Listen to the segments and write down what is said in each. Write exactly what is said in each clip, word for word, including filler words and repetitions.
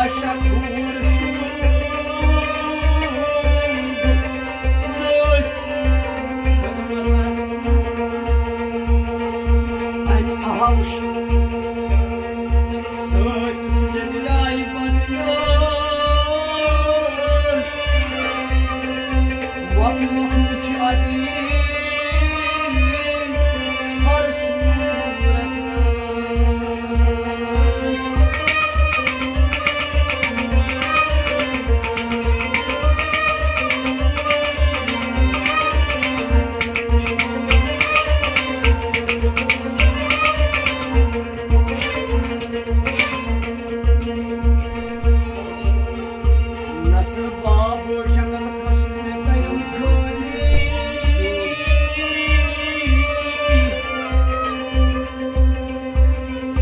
شکور سُنٛد اوس خدمتس۔ اَمہِ آو سٲنۍ سُہ دِلایہِ بدناس۔ واللہ چھِ علی ہر صورت۔ نصر بابو جنگل کھسُن مےٚ قیام خٲلی۔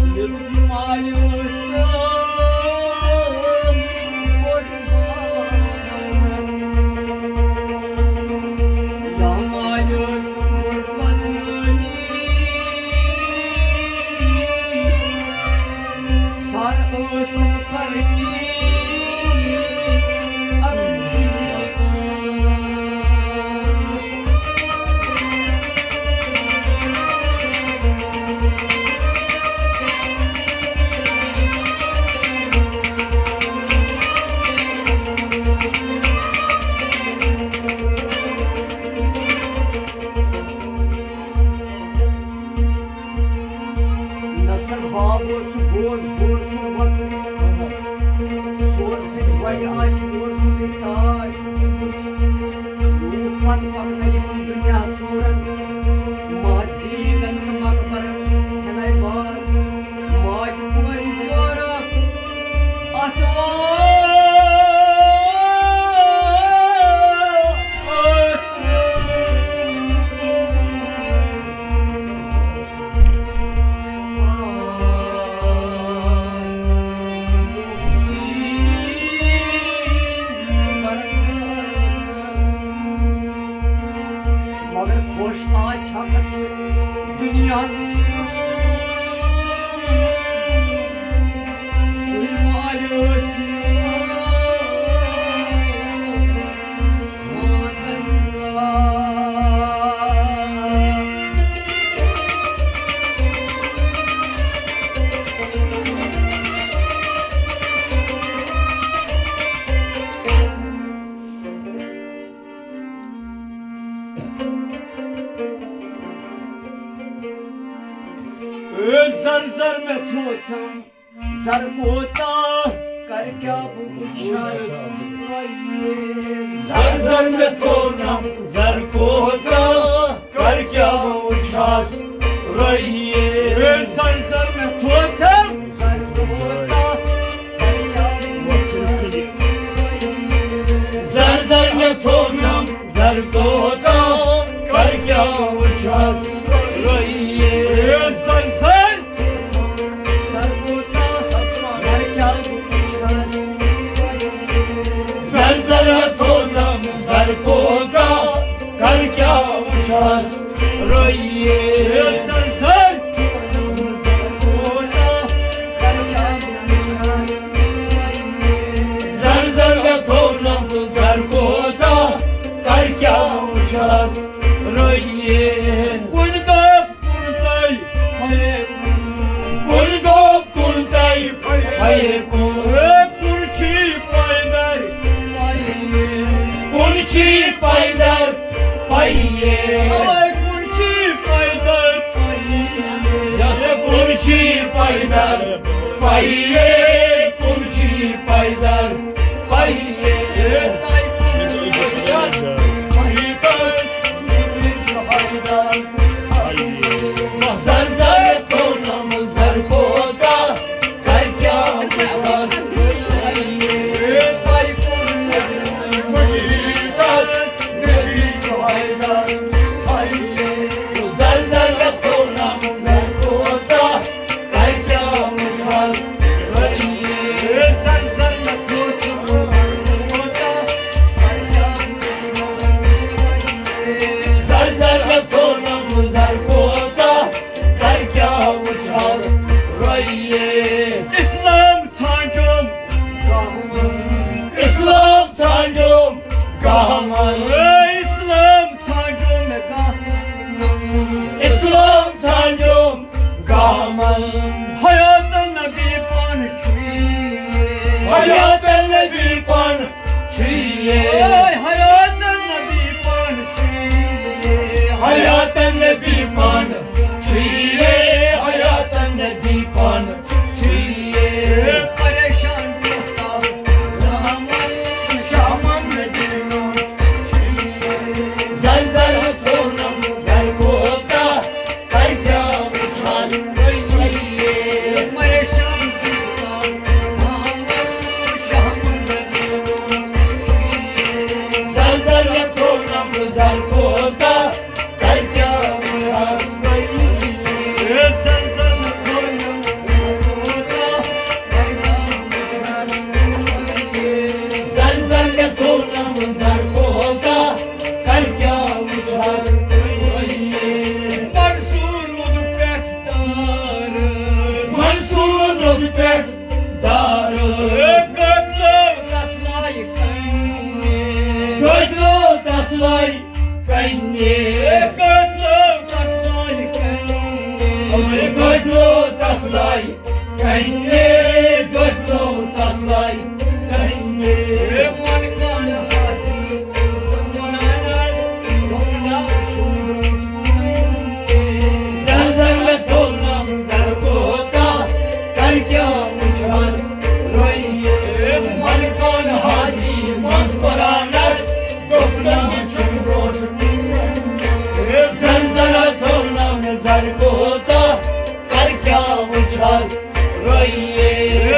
لیٚکھۍ مایوس بوٚڑ بارٕ۔ یا مایوس بوٚڑ بدنٲمی۔ سر ٲسٕم فرقی امیٖر۔ نصر بابو ژٕ گوس گوس سُہ وطن۔ سور سۭتۍ وَنہِ آسہِ اور سُہ تہِ تاج۔ لوٗکھ پَتہٕ پَکنٲیِکھ دُنیا ژوٗرَن۔ ماجہِ زیٖنَن تہٕ مقبرَن ہٮ۪نَے بار۔ ماجہِ کورِ دورہ اَتھ اوس۔ مگر خۄش آسہِ ہا کس دُنیا۔ زر زر مےٚ تھوٚوتھم، زر کوتاہ کر کیٛاہ بہٕ وٕچھس۔ زر زر مےٚ تھوٚوتھم، زر کوتاہ کر کیٛاہ بہٕ وٕچھس۔ رۄیے۔ زر زر مےٚ تھوٚوتھم، زر کوتاہ کر کیٛاہ بہٕ وٕچھس۔ زر زر مےٚ تھوٚوتھم، زر کوتاہ کر کیٛاہ وٕچھس۔ رۄیے۔ زر زر زر زر تھوٚوتھم، زر کوتاہ کر کیٛاہ وٕچھس۔ رۄیے۔ زر زر زر زر تھوٚوتھم، زر کوتاہ کر کیٛاہ وٕچھس۔ رۄیے۔ کُنہِ دۄہ کُن تَے، ہے کُن۔ کُن دوٚپ کُن تَے، ہے کُن۔ ہے کُن چھی پایدَر، پایے۔ کُن چھی پایدَر، پایے۔ ہے کُن چھی پایدَر، پایے۔ یَس کُن چھی پایدَر، پایے۔ کُن چھی پایدَر، پایے۔ زر زر تھوٚوتھم، زر کوتاہ کر کیٛاہ وٕچھس۔ زر زر تھوٚوتھم، زر کوتاہ کر کیٛاہ وٕچھس۔ زر زر حیات نبی پن چھُے۔ حیات نبی پن چھُے۔ اے حیات نبی پن چھُے۔ حیات نبی پن چھُے۔ حیات نبی پن چھُے۔ پریشان شامن دِلو۔ زلزلہ تھوٚونم زر کوتاہ، تۄہہِ کیٛاہ وٕچھان وۄنۍ؟ پریشان زلزلہ تھوٚونم زر کوتاہ، تۄہہِ کیٛاہ وٕچھان وۄنۍ؟ زلزلہ تھوٚونم زر کوتاہ، تۄہہِ کیٛاہ وٕچھان وۄنۍ؟ زلزلہ تھوٚونم زر کوتاہ، تۄہہِ کیٛاہ وٕچھان وۄنۍ؟ منصور لوٚگ پٮ۪ٹھ دار۔ منصور لوٚگ پٮ۪ٹھ دار۔ گٔدلو تسلایہِ کنہِ۔ گٔدلو تسلایہِ کنہِ۔ گٔدلو تسلایہِ کنہِ۔ گٔدلو تسلایہِ کنہِ۔ گٔدلو تسلایہِ کنہِ۔ من کان حاجی زلزلہ تھوٚونم زر کوتاہ، تۄہہِ کیٛاہ وٕچھس رۄیہِ؟ من کان حاجی منٛز قرآنس دوٚپنم چھُم برٛونٛٹھ۔ زلزلہ تھوٚونم زر کوتاہ، تۄہہِ کیٛاہ وٕچھس رۄیہِ؟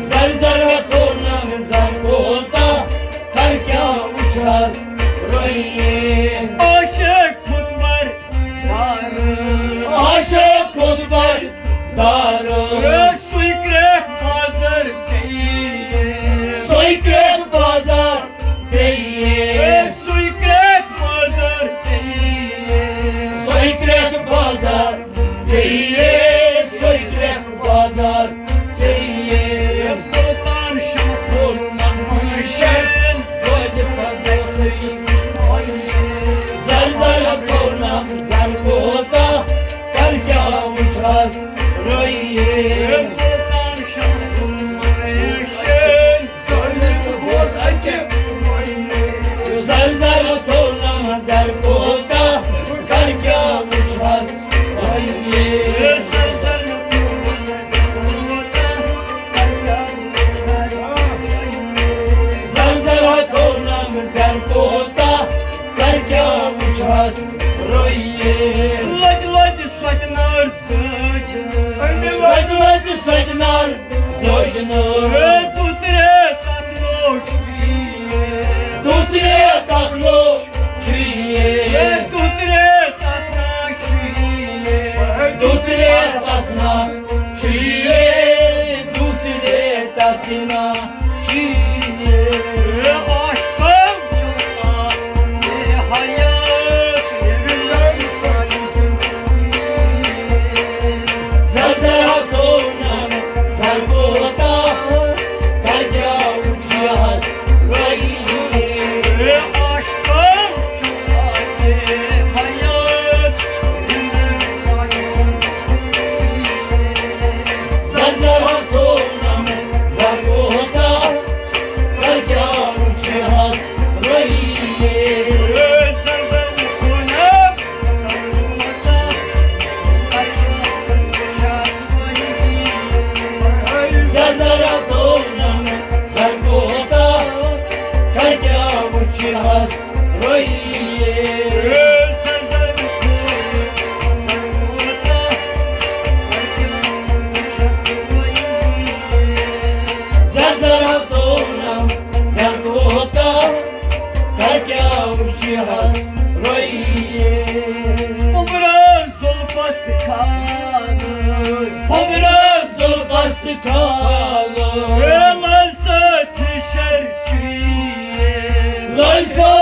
زلزلہ تھوٚونم زر کوتاہ، تۄہہِ کیٛاہ وٕچھس رۄیہِ؟ عاشق خود بر دار۔ عاشق خود بر دار۔ سُے کرٛیکھ بازر بیٚیہِ۔ سُے کرٛیکھ بازر بیٚیہِ۔ سُے کرٛیکھ بازر بیٚیہِ۔ سُے کرٛیکھ بازر بیٚیہِ۔ سُے کرٛیکھ بازر بیٚیہِ۔ سلطان شمس تھوٚونم شین زٲدِ پردیسٕے۔ زلزلہ تھوٚونم زر کوتاہ، تۄہہِ کیٛاہ وٕچھس رۄیہِ؟ سلطان شمس تھوٚونم شین زٲدِ پردیسٕے۔ زلزلہ تھوٚونم زر کوتاہ، تۄہہِ کیٛاہ وٕچھس رۄیہِ؟ زلزلہ تھوٚونم زر کوتاہ، تۄہہِ کیٛاہ وٕچھس رۄیہِ؟ لۄتہِ لۄتہِ سۄتہِ نار سۭتۍ چھِ۔ لۄتہِ لۄتہِ سۄتہِ نار سۭتۍ چھِ۔ تُترے تتھ لوٚگ۔ تُترے تتھ لوٚگ۔ شیٖن۔ ہے، تُترے تتھ نا شیٖن۔ تُترے تتھ نا شیٖن۔ تُترے تتھ نا شیٖن۔ ہے، عاشقو چھُ آ، ہے، حیات، ہے، زلزلہ تھوٚونم زر کوتاہ، تۄہہِ کیٛاہ وٕچھس رۄیہِ؟ زلزلہ تھوٚونم زر کوتاہ، تۄہہِ کیٛاہ وٕچھس رۄیہِ؟ زلزلہ تھوٚونم زر کوتاہ، تۄہہِ کیٛاہ وٕچھس رۄیہِ؟ زلزلہ تھوٚونم زر کوتاہ، تۄہہِ کیٛاہ وٕچھس رۄیہِ؟ عمرس زُلفس تہٕ کھالس۔ عمرس زُلفس تہٕ کھالس۔ ہے لٲلۍ سۭتۍ شرچی۔ لٲلۍ سۭتۍ